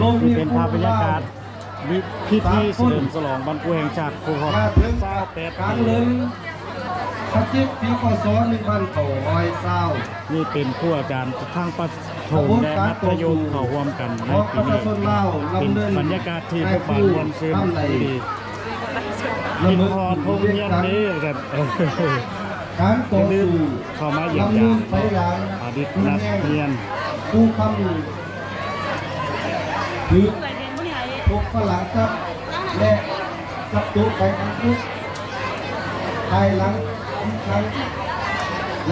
ນີ້ເປັນພາບບັນຍາກາດພິທີສະເຫຼີມສະຫຼອງວັນຄູແຫ່ງຊາດຄົບຮອບຊາວແປດປີ. ນີ້ເປັນຄູອາຈານທັງປະຖົມ ແລະ ມັດທະຍົມເຂົ້າຮ່ວມກັນໃນປີນີ້. ເປັນບັນຍາກາດທີ່ເບີກບານມ່ວນຊື່ນດີ. ຄິດຮອດໂຮງຮຽນເດ້ ວ່າຊັ້ນ. ຢ່າລືມເຂົ້າມາຢ້ຽມຢາມອະດີດນັກຮຽນ ຜູ້ຄຳຖືກພົກຝຣັ່ງຈັບ ແລະ ຈັບໂຕໄປອັງກິດ ພາຍຫຼັງ ໃ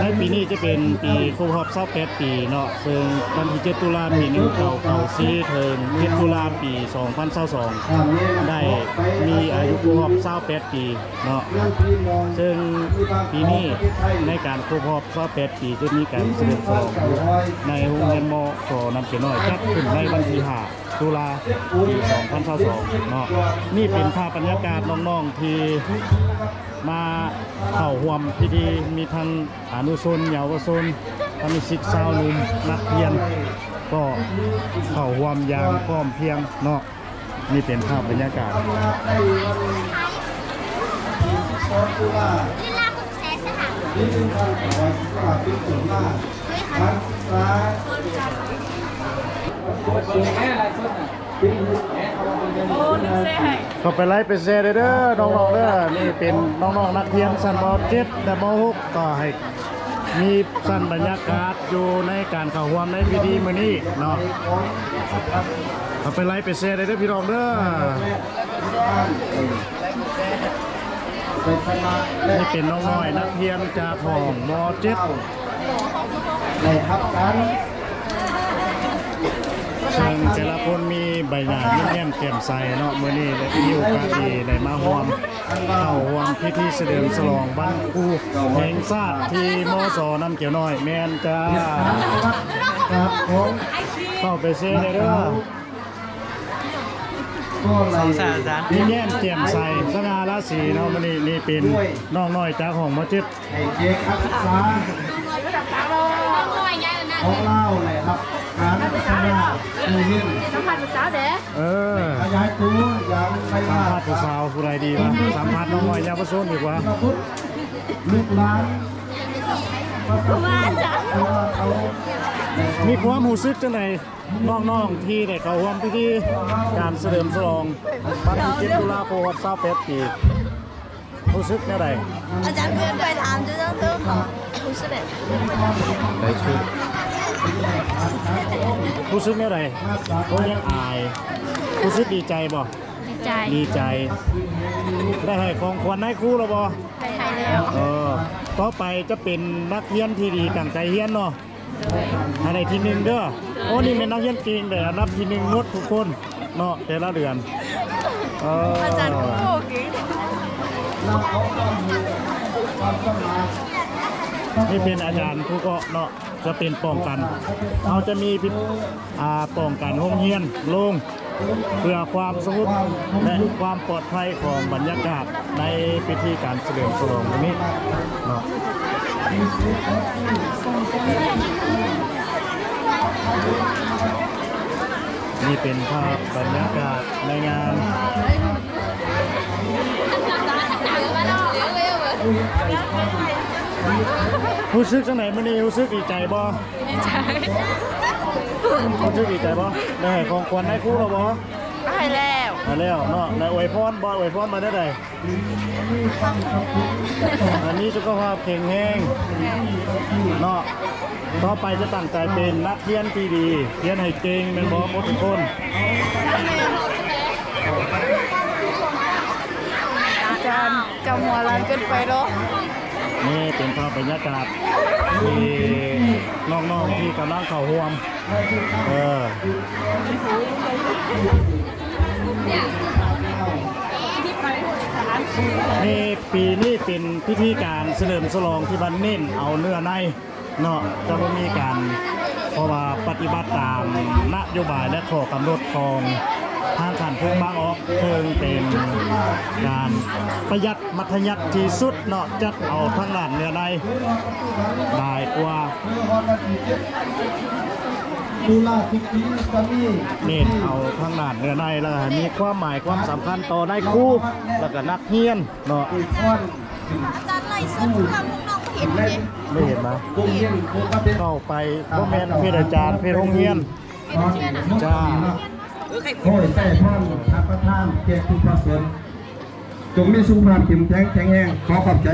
ນປີນີ້ຈະເປັນປີຄົບຮອບຊາວແປດປີເນາະ, ເຊິ່ງວັນທີເຈັດຕຸລາປີໜຶ່ງເກົ້າເກົ້າສີ່ ເຖິງເຈັດຕຸລາປີສອງພັນຊາວສອງ ໄດ້ມີອາຍຸຄົບຮອບຊາວແປດປີເນາະ, ເຊິ່ງປີນີ້ໃນການຄົບຮອບຊາວແປດປີ ຈະມີການສະເຫຼີມສະຫຼອງຢູ່ໃນໂຮງຮຽນ ມສ ນ້ຳຂຽວນ້ອຍ ຈັດຂຶ້ນໃນວັນທີຫ້າ ຕຸລາ ປີສອງພັນຊາວສອງເນາະ. ນີ້ເປັນພາບບັນຍາກາດນ້ອງໆທີ່ມາເຂົ້າຮ່ວມພິທີ, ມີທັງອະນຸຊົນ, ເຍົາວະຊົນ, ສະມາຊິກຊາວໜຸ່ມ, ນັກຮຽນ ກໍເຂົ້າຮ່ວມຢ່າງພ້ອມພຽງເນາະ. ນີ້ເປັນພາບບັນຍາກາດ. ເຂົ້າໄປໄລຄ໌ໄປແຊເດີ ເດີນ້ອງໆເດີ. ນີ້ເປັນນ້ອງໆນັກຮຽນຊັ້ນ ມ.ເຈັດ ແລະ ມ.ຫົກ ກໍໃຫ້ມີຊັ້ນບັນຍາກາດຢູ່ໃນການເຂົ້າຮ່ວມໃນພິທີມື້ນີ້ເນາະ. ເຂົ້າໄປໄລຄ໌ໄປແຊເດີ ເດີພີ່ນ້ອງເດີ. ນີ້ເປັນນ້ອງນ້ອຍນັກຮຽນຈາກຫ້ອງ ມ.ເຈັດ ໄດ້ຮັບການ ເຊິ່ງແຕ່ລະຄົນມີໃບໜ້າຍິ້ມແຍ້ມແຈ່ມໃສເນາະ. ມື້ນີ້ໄດ້ມີໂອກາດດີໄດ້ມາຮ່ວມ ເຂົ້າຮ່ວມພິທີສະເຫຼີມສະຫຼອງວັນຄູແຫ່ງຊາດທີ່ ມສ ນ້ຳຂຽວນ້ອຍ. ແມ່ນຈ້າ. ເຂົ້າໄປແຊເດີ ສອງສາມສາມ ຍິ້ມແຍ້ມແຈ່ມໃສ ສະຫງ່າລາສີເນາະ. ມື້ນີ້ນີ້ເປັນນ້ອງນ້ອຍຈາກຫ້ອງ ມ.ເຈັດ ໃຫ້ແກ່ນັກສຶກສາຂອງລາວ ແລະ ຮັບການພັດທະນາຜູ້ຮຽນ ສຳພາດຜູ້ສາວເດ້. ເອີ ຂະຫຍາຍໂຕຢ່າງໄປ ສຳພາດຜູ້ສາວຜູ້ໃດດີວະ? ສຳພາດນ້ອງນ້ອຍເຍົາວະຊົນດີກວ່າ. ລູກຫຼານມີຄວາມຮູ້ສຶກຈັ່ງໃດ ນ້ອງໆທີ່ໄດ້ເຂົ້າຮ່ວມພິທີການສະເຫຼີມສະຫຼອງວັນທີເຈັດຕຸລາ ຄົບຮອບຊາວແປດປີ? ຮູ້ສຶກແນວໃດ? ອາຈານເພິ່ນໄປຖາມຢູ່ເທິງເຂົາ ຮູ້ສຶກແບບ ໄດ້ຄື ຮູ້ສຶກແນວໃດ? ໂອ້ ຍັງອາຍ. ຮູ້ສຶກດີໃຈບໍ່? ດີໃຈ ດີໃຈ. ໄດ້ໃຫ້ຂອງຂວັນນາຍຄູແລ້ວບໍ່? ໄດ້ໃຫ້ແລ້ວ. ເອີ ຕໍ່ໄປຈະເປັນນັກຮຽນທີ່ດີ ຕັ້ງໃຈຮຽນເນາະ. ໃຫ້ໄດ້ທີໜຶ່ງເດີ. ໂອ້ ນີ້ແມ່ນນັກຮຽນເກັ່ງເດ້ ອັນດັບທີໜຶ່ງໝົດທຸກຄົນເນາະ ແຕ່ລະເດືອນ. ເອີ ອາຈານຄືບໍ່ເກັ່ງ. ນີ້ເປັນອາຈານຄູເກາະເນາະ ຈະເປັນປ້ອງກັນ. ເຮົາຈະມີ ອ່າ ປ້ອງກັນໂຮງຮຽນໂລງ ເພື່ອຄວາມສະຫງົບ ແລະ ຄວາມປອດໄພຂອງບັນຍາກາດໃນພິທີການສະເຫຼີມສະຫຼອງມື້ນີ້ເນາະ. ນີ້ເປັນພາບບັນຍາກາດໃນງານ. ຮູ້ສຶກຈັ່ງໃດມື້ນີ້? ຮູ້ສຶກດີໃຈບໍ່? ດີໃຈ. ຮູ້ສຶກດີໃຈບໍ່? ໄດ້ໃຫ້ຂອງຂວັນນາຍຄູແລ້ວບໍ່? ໃຫ້ແລ້ວ. ໃຫ້ແລ້ວເນາະ. ໄດ້ອວຍພອນບໍ່? ອວຍພອນມາແນວໃດ? ໃຫ້ມີສຸຂະພາບແຂງແຮງເນາະ. ຕໍ່ໄປຈະຕັ້ງໃຈເປັນນັກຮຽນທີ່ດີ, ຮຽນໃຫ້ເກັ່ງ ແມ່ນບໍ່ໝົດທຸກຄົນ? ອາຈານ ຈຳຫົວລ້ານເກີນໄປເນາະ. ນີ້ເປັນພາບບັນຍາກາດທີ່ນ້ອງໆທີ່ກຳລັງເຂົ້າຮ່ວມ ເອີ ນີ້ ປີນີ້ເປັນພິທີການສະເຫຼີມສະຫຼອງທີ່ວ່າເນັ້ນເອົາເນື້ອໃນ ເນາະ ຈະບໍ່ມີການ ເພາະວ່າປະຕິບັດຕາມນະໂຍບາຍ ແລະ ຂໍ້ກຳນົດຂອງທາງຂັ້ນເທິງບາງອອກ ເຊິ່ງເປັນການປະຢັດມັດທະຍັດທີ່ສຸດເນາະ, ຈັດເອົາທາງດ້ານເນື້ອໃນຫຼາຍກວ່າ. ເນັ້ນເອົາທາງດ້ານເນື້ອໃນ ແລ້ວໃຫ້ມີຄວາມໝາຍຄວາມສຳຄັນຕໍ່ນາຍຄູ ແລ້ວກໍນັກຮຽນເນາະ. ອາຈານໄລຟ໌ສົດຄືວ່າພວກນ້ອງບໍ່ເຫັນເດ້ ບໍ່ເຫັນນະ ເຂົ້າໄປບໍ່ແມ່ນເຟດອາຈານ ເຟດໂຮງຮຽນ ເຟດໂຮງຮຽນນະ ຈ້າ. ໂອ້ຍ ໃສ່ພອນພະປະທານແກ່ທຸກພາກສ່ວນ ຈົ່ງມີສຸຂະພາບເຂັ້ມແຂງ ແຂງແຮງ. ຂໍຂອບໃຈ.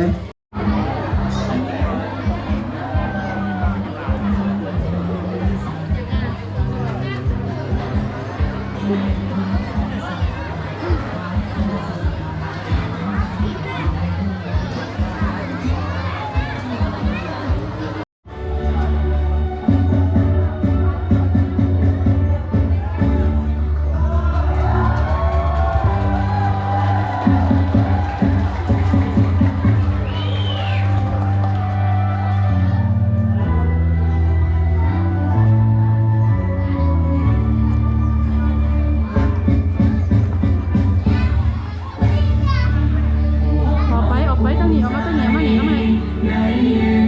ອອກໄປ ອອກໄປ ທາງນີ້ ອອກມາທາງນີ້ ເອົາມານີ້ ເອົາມານີ້.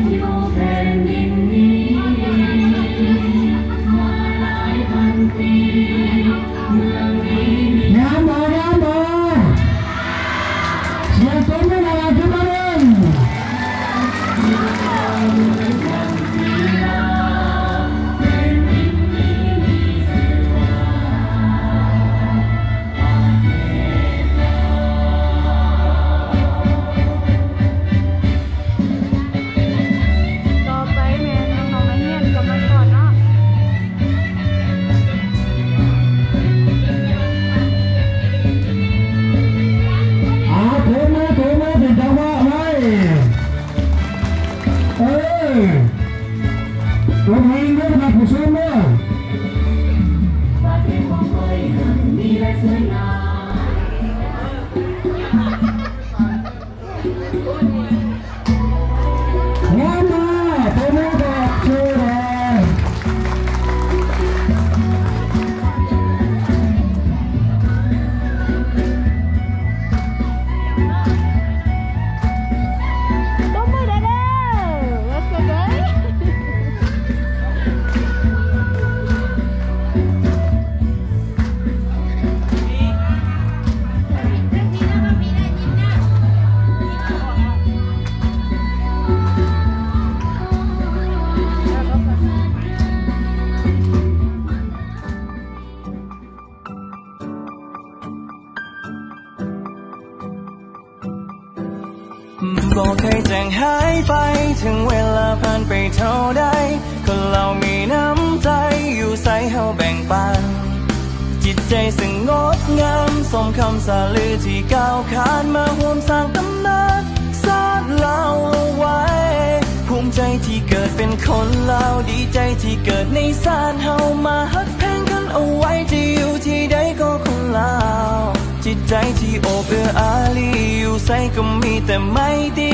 ງາມບໍ່ ງາມບໍ່? ສຽງຕົບມືໜ້າດ້ານຂຶ້ນມາເບິ່ງ. ຕໍ່ໄປແມ່ນນ້ອງໆນັກຮຽນກຳລັງຟ້ອນເນາະ. ເອົາ ຕົບມື ຕົບມືເປັນຈັງຫວະໄວ້. ເອີ ຕົບແຮງເດີທ່ານຜູ້ຊົມເດີ. ງາມມາກ ຕົບມືແບບເຊີແດງ. ຕົບມືແດ່ເດີ ວ່າຊັ້ນເດີ. ບໍ່ເຄີຍຈາງຫາຍໄປ ເຖິງເວລາຜ່ານໄປເທົ່າໃດ ຄົນເຮົາມີນ້ຳໃຈ ຢູ່ໃສເຮົາແບ່ງປັນ ຈິດໃຈເຊິ່ງງົດງາມ ສົມຄຳສາລືທີ່ກ້າວຂານ ມາຮ່ວມສ້າງຕຳນານຊາດລາວເອົາໄວ້ ພູມໃຈທີ່ເກີດເປັນຄົນລາວ ດີໃຈທີ່ເກີດໃນຊາດເຮົາ ມາຮັກແພງກັນເອົາໄວ້ ຈະຢູ່ທີ່ໃດກໍຄົນລາວ ຈິດໃຈທີ່ໂອບເອື້ອອາລີ ຢູ່ໃສກໍມີແຕ່ໄມຕີ